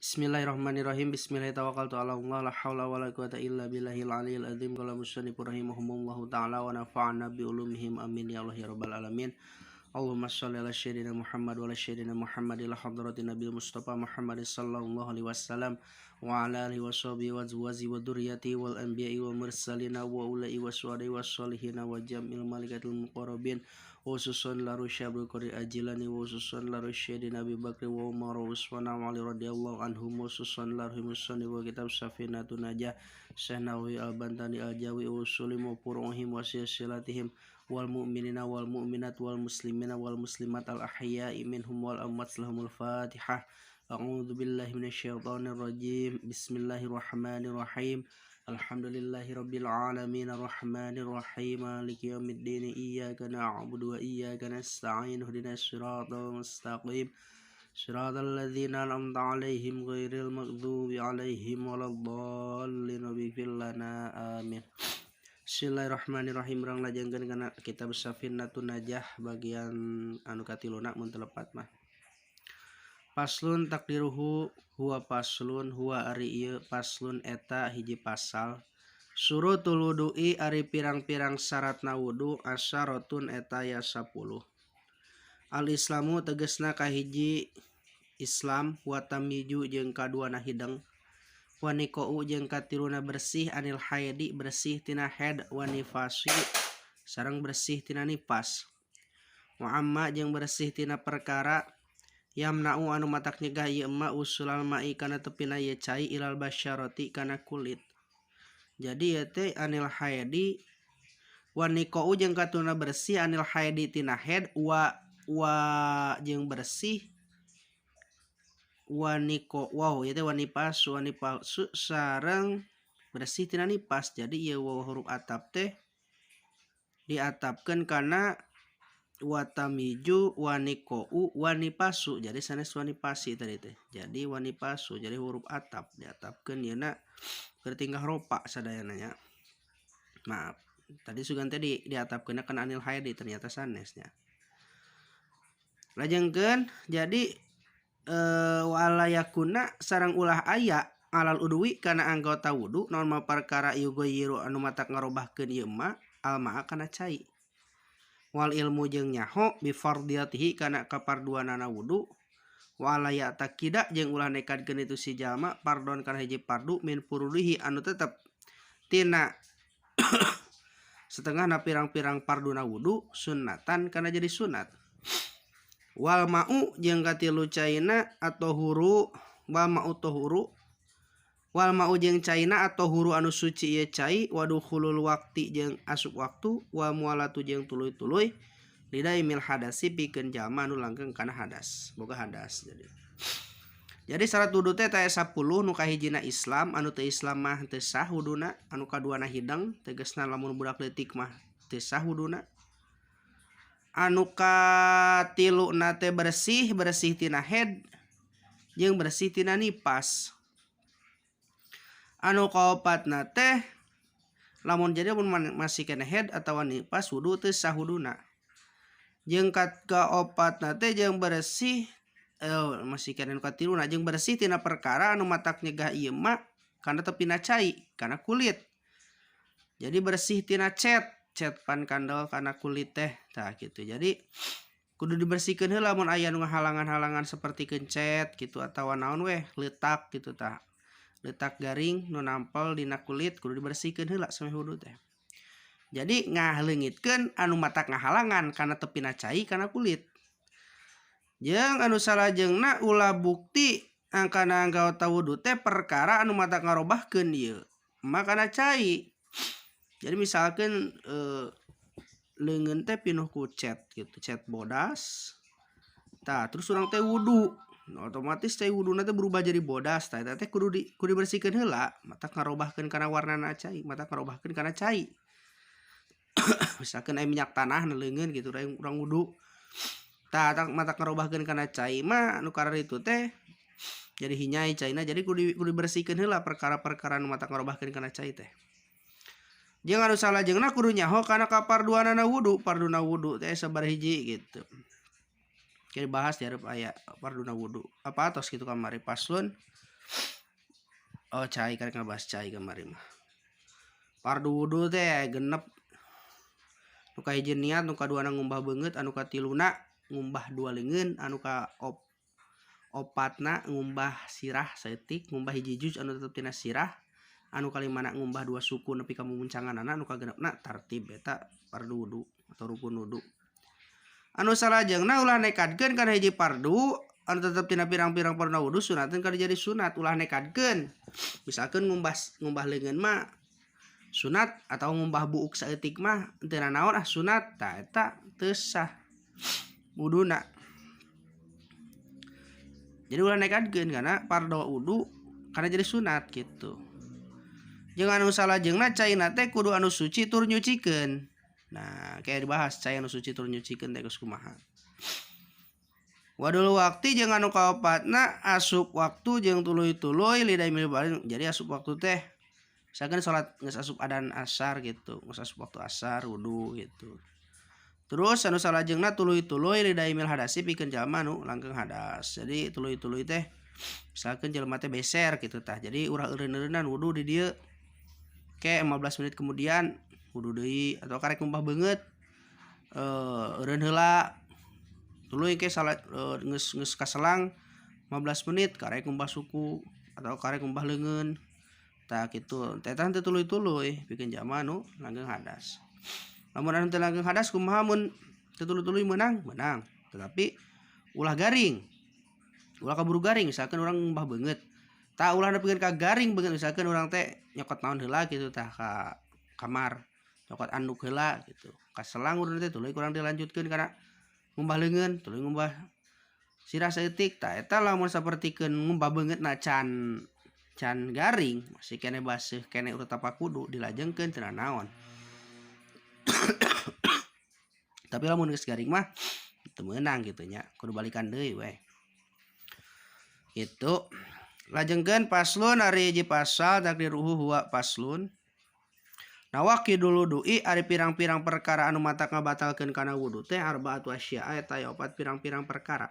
Bismillahirrahmanirrahim. Bismillahirrahmanirrahim. Ala Allah la haula wala quwata illa billahil aliyil azim. Qala musannif rahimahumullahu taala wa nafa'ana bi ulumihim, amin ya Allah ya rabbal alamin. Allahumma shalli ala sayyidina Muhammad wa ala sayyidina Muhammad ila hadratin Nabi Mustafa Muhammad sallallahu alaihi wasallam wa ala alihi wa sahbihi wa azwaji wa dzurriyyati wal anbiya'i wal mursalina wa ulai wa suhada'i was solihina wa jam'il malaikatil muqarrabin, khususan la rusyabul qari ajilani, wa khususan la rusyadina Abi Bakri wa Umar wa Utsman wa Ali radhiyallahu anhum, khususan la ruhimusani wa kitab Safinatun Najah Syekh Nawawi Al-Bantani Al-Jawi wa usulim wa furu'ihim wa silsilatihim wal mu'minina wal mu'minat wal muslimina wal muslimat al ahya'i minhum wal amwat, lahumul fatihah. A'udzu billahi minasyaitonir rajim. Bismillahirrahmanirrahim. Alhamdulillahi rabbil alamin arrahmanir rahim maliki yaumiddin, iyyaka na'budu wa iyyaka nasta'in, ihdinas siratal mustaqim, siratal ladzina an'amta 'alaihim ghairil maghdubi 'alaihim waladdallin, waghfir lana, amin. Bismillahirrahmanirrahim. Urang lajengkeun kana kitab Safinatun Najah bagian anu katiluna mun teu lepat mah. Faslun takdiruhu huwa faslun huwa ari ieu faslun eta hiji pasal. Syurutul wudu'i ari pirang-pirang syaratna wudu asyaratun eta ya 10. Al Islamu tegesna kahiji Islam, wa tamyizu jeung kaduana hideng, wa niqa'u jeung katiluna bersih, anil haidi bersih tina haid, wa nifasi sareng bersih tina nifas, wa amma jeung bersih tina perkara yamna'u anu matak nyegah ieu ma usulal ma'i kana tepina ieu cai ilal basyarati kana kulit. Jadi ieu teh anil haidi wa niqa'u jeung katiluna bersih anil haidi tina haid, wa jeung bersih wa niko wow ieu teh wa nipas wa nipasu sareng bersih tina nipas. Jadi ieu waw huruf ataf teh diatafkeun kana wa tamyizu wa niqa'u wa nipasu, jadi sanes wa nipasi tadi teh, jadi wa nipasu. Jadi huruf ataf diatafkeun yeuna bertingkah rofa sadayana nya. Maaf, tadi sugan teh diatafkeun kana anil haidi, ternyata sanesnya. Lajengkeun jadi wala yakuna sareng ulah aya alal udwi kana anggota wudu naon ma perkara yughayyiru anu matak ngarobahkeun ieu ma almaa kana cai, wal ilmu jeung nyaho bi fardiyatihi kana kaparduanana wudu, wala ya'taqida jeung ulah nekadkeun itu si jalma fardon kana hiji fardu min furudihi anu tetep tina setengahna pirang-pirang farduna wudu sunnatan kana jadi sunat. Wal ma'u jeung katilu caina atau huru wal ma'u tahuru wal ma'u jeung caina atau huru anu suci ieu cai, wa dukhulul waqti jeung asup waktu, wa muwalatu jeung tuluy-tuluy lidaimil hadasi pikeun jalma anu langgeng kana hadas, boga hadas. Jadi syarat wudu teh aya 10. Nu kahijina Islam, anu teu Islam mah teu sah wuduna. Anu kaduana hideng, tegasna lamun budak leutik mah teu sah wuduna. Anu katiluna teh bersih, bersih tina haid jeung bersih tina nipas. Anu kaopatna teh lamun jadi mun masih kena haid atawa nipas wudu teu sah wuduna. Jeung kaopatna teh jeung bersih masih kena, nu katiluna jeung bersih tina perkara anu matak nyegah ieu ma kana tepina cai kana kulit. Jadi bersih tina cet, cet pan kandel kana kulit teh, tah gitu. Jadi kudu dibersihkeun heula mun aya nu ngahalangan-halangan seperti kencet gitu atawa naon weh leutak gitu, tah leutak garing nu nampel dina kulit kudu dibersihkeun heula sameh wudu teh. Jadi ngaleungitkeun anu matak ngahalangan kana tepina cai kana kulit. Jeung anu salajengna ulah bukti angkana anggota wudu teh perkara anu matak ngarobahkeun ieu ma kana cai. Jadi misalkan leungeun teh pinuh ku cet gitu, cet bodas. Tah, terus urang teh wudu. Nah, otomatis cai wuduna teh berubah jadi bodas. Tah, eta teh kudu dibersihkeun heula, matak ngarobahkeun kana warnana cai, matak ngarobahkeun kana cai. Misalkan aya minyak tanah na leungeun gitu urang wudu. Tah, matak ngarobahkeun kana cai mah nu kararitu teh jadi hinyai caina, jadi kudu dibersihkeun heula perkara-perkara nu matak ngarobahkeun kana cai teh. Jeung anu salajengna kudu nyaho kana kaparduanana wudu, farduna wudu teh sabaraha hiji gitu. Jadi bahas di hareup aya farduna wudu. Apa atos kitu kamari. Faslun. Oh cai karek ngabahas cai kamari mah. Fardu wudu teh genep. Nu kahiji niat, nu kaduana ngumbah beungeut, anu katiluna ngumbah dua leungeun, anu ka opatna ngumbah sirah saeutik, ngumbah hiji juz anu tetep tina sirah, anu kalimana ngumbah dua suku nepi ka mumuncanganana, anu kagenepna tartib eta fardu wudu atau rukun wudu. Anu salajengna ulah nekadkeun kana hiji fardu anu tetep tina pirang-pirang farduna wudu sunatun kana jadi sunat ulah nekadkeun. Misalkeun ngumbah leungeun mah sunat atau ngumbah buuk saeutik mah teu nanaon ah sunat tah eta teu sah wuduna. Jadi ulah nekadkeun kana fardu wudu kana jadi sunat gitu. Jeung anu salajengna caina teh kudu anu suci tur nyucikeun. Nah, kayak dibahas cai anu suci tur nyucikeun teh geus kumaha. Wadul waktu jeung anu kaopatna asup waktu jeung tuluy-tuluy lidah mil balik. Jadi asup waktu teh misalkan salat geus asup adan asar gitu, geus asup waktu asar wudu gitu. Terus anu salajengna tuluy-tuluy lidah mil hadasi pikeun jalma nu langgeng hadas. Jadi tuluy-tuluy teh misalkan jelema teh beser gitu tah. Jadi urang eureun-eureunan wudu di dieu. Ke 15 menit kemudian wudu deui atau karek ngumbah beungeut eureun heula tuluy ke salat geus kaselang 15 menit karek ngumbah suku atau karek ngumbah leungeun tah kitu. Teh teh tuluy-tuluy pikeun jalma nu langgeng hadas. Lamun anu teu langgeng hadas kumaha mun teu tuluy-tuluy meunang? Meunang. Tetapi ulah garing. Ulah kaburu garing misalkan urang ngumbah beungeut. Tah ulah nepikeun ka garing beungeut misalkan urang teh nyokot naon heula kitu tah ka kamar. Nyokot anduk heula gitu. Kaselang urang teh tuluy kurang dilanjutkeun kana ngumbah leungeun, tuluy ngumbah sirah saeutik. Tah eta lamun sapertikeun ngumbah beungeutna can garing, masih keneh baseuh keneh urut tapak kudu dilajengkeun teu nanaon. Tapi lamun geus garing mah teu meunang kitu nya, kudu balikan deui we. Gitu. Lajengkeun paslon ari hiji pasal takdiruhu huwa paslon. Nawaqidul wudu'i ari pirang-pirang perkara anu matak ngabatalkeun kana wudu teh arbaatu asya'a eta aya opat pirang-pirang perkara.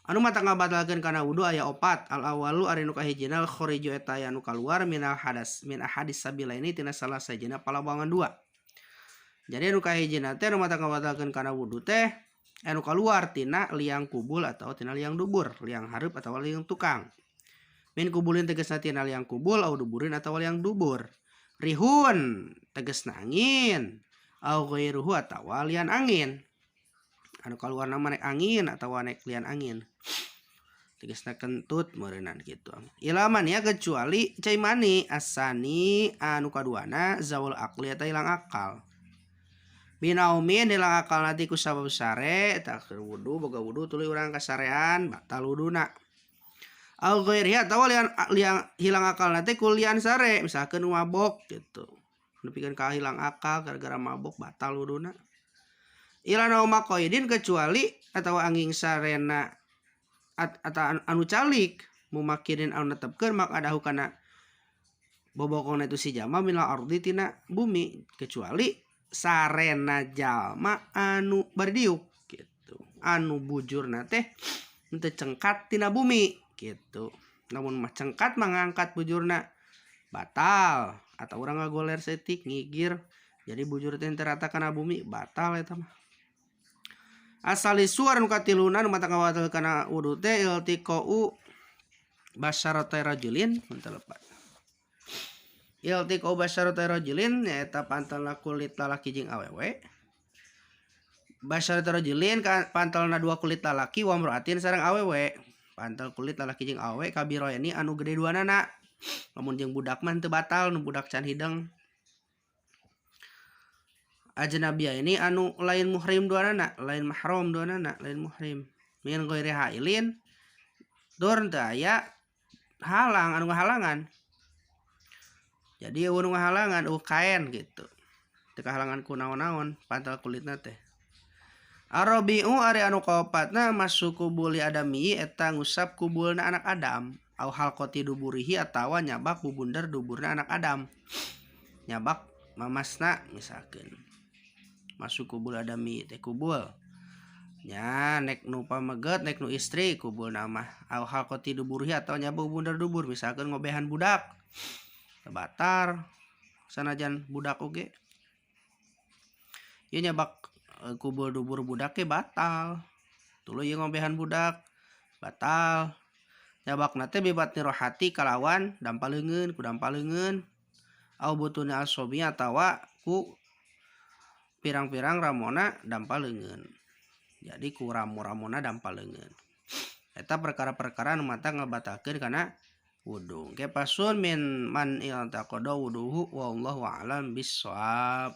Anu matak ngabatalkeun kana wudu aya opat. Al awalu ari nu kahijina al khariju eta aya anu kaluar minal hadas min ahadis sabilaini tina salah sajina palawangan dua. Jadi anu kahijina teh anu matak ngabatalkeun kana wudu teh anu kaluar tina liang kubul atau tina liang dubur, liang hareup atau liang tukang. Min kubulin tegasna tina liang kubul au duburin atau liang dubur. Rihun tegasna angin au ghairuhu atawa lian angin. Anu kaluarna mah nek angin atawa nek lian angin. Tegasna kentut meureunnan kitu. Ilaman ya kecuali cai mani asani anu kaduana zawal aqli eta hilang akal. Binaumin hilang akal nanti ku sabab sare tak wudu boga wudu tuluy urang kasarean batal wuduna. Au ghairihi atawa lian hilang akal nanti ku lian sare misalkeun mabok gitu. Nepikeun ka hilang akal gara-gara mabok batal wuduna. Ila nauma qaidin kecuali atawa angin sarena atau anu calik mumakinin anu netepkeun mak adahu kana bobokongna itu si jalma minal ardi tina bumi kecuali sarena jalma anu berdiuk gitu anu bujurna teh teu cengkat tina bumi gitu. Namun mah cengkat mah ngangkat bujurna batal atau urang ngagoler setik ngigir jadi bujur teh teu rata kana bumi batal eta mah. Asali suar nu katiluna nu matak ngabatal kana wudu teh iltiqau basyaratai rajulin mun teu lepat. Iltiqau basyaratai rajulin nyaeta pantalna kulit lalaki jeung awewe. Basyaratai rajulin pantalna dua kulit lalaki wa imra'atin sareng awewe. Pantal kulit lalaki jeung awewe kabiroeni anu gede duanana. Lamun jeung budak mah teu batal nu budak can hideng. Ajnabiyah ini anu lain muhrim duanana, lain mahram duanana, lain muhrim. Min ghairi hailin tur teu aya halang anu ngahalangan. Jadi eueuh nu ngahalangan eueuh kaen gitu. Teu kahalangan ku naon-naon pantal kulitna teh. Arabiu ari anu kaopatna masuk kubuli adami eta ngusap kubulna anak Adam au halqati duburihi atawa nyabak bubunder duburna anak Adam. Nyabak mamasna misalkeun. Masuk kubul adami teh kubul. Nya nek nu pameget nek nu istri kubulna mah au halqati duburihi atau nyabak bundar dubur misalkan ngobehan budak batal sanajan budak oge ieu nyabak kubul dubur budak ge batal tuluy ieu ngobehan budak batal nyabakna teh bibatni rohati kalawan dampa leungeun ku dampa leungeun au butuni asobi atawa ku pirang-pirang ramona dampa leungeun. Jadi ku ramo-ramona dampa leungeun. Eta perkara-perkara nu mata ngabatalkeun kana wudu. Ke faslun min man intaqada wuduhu wallahu a'lam bissawab.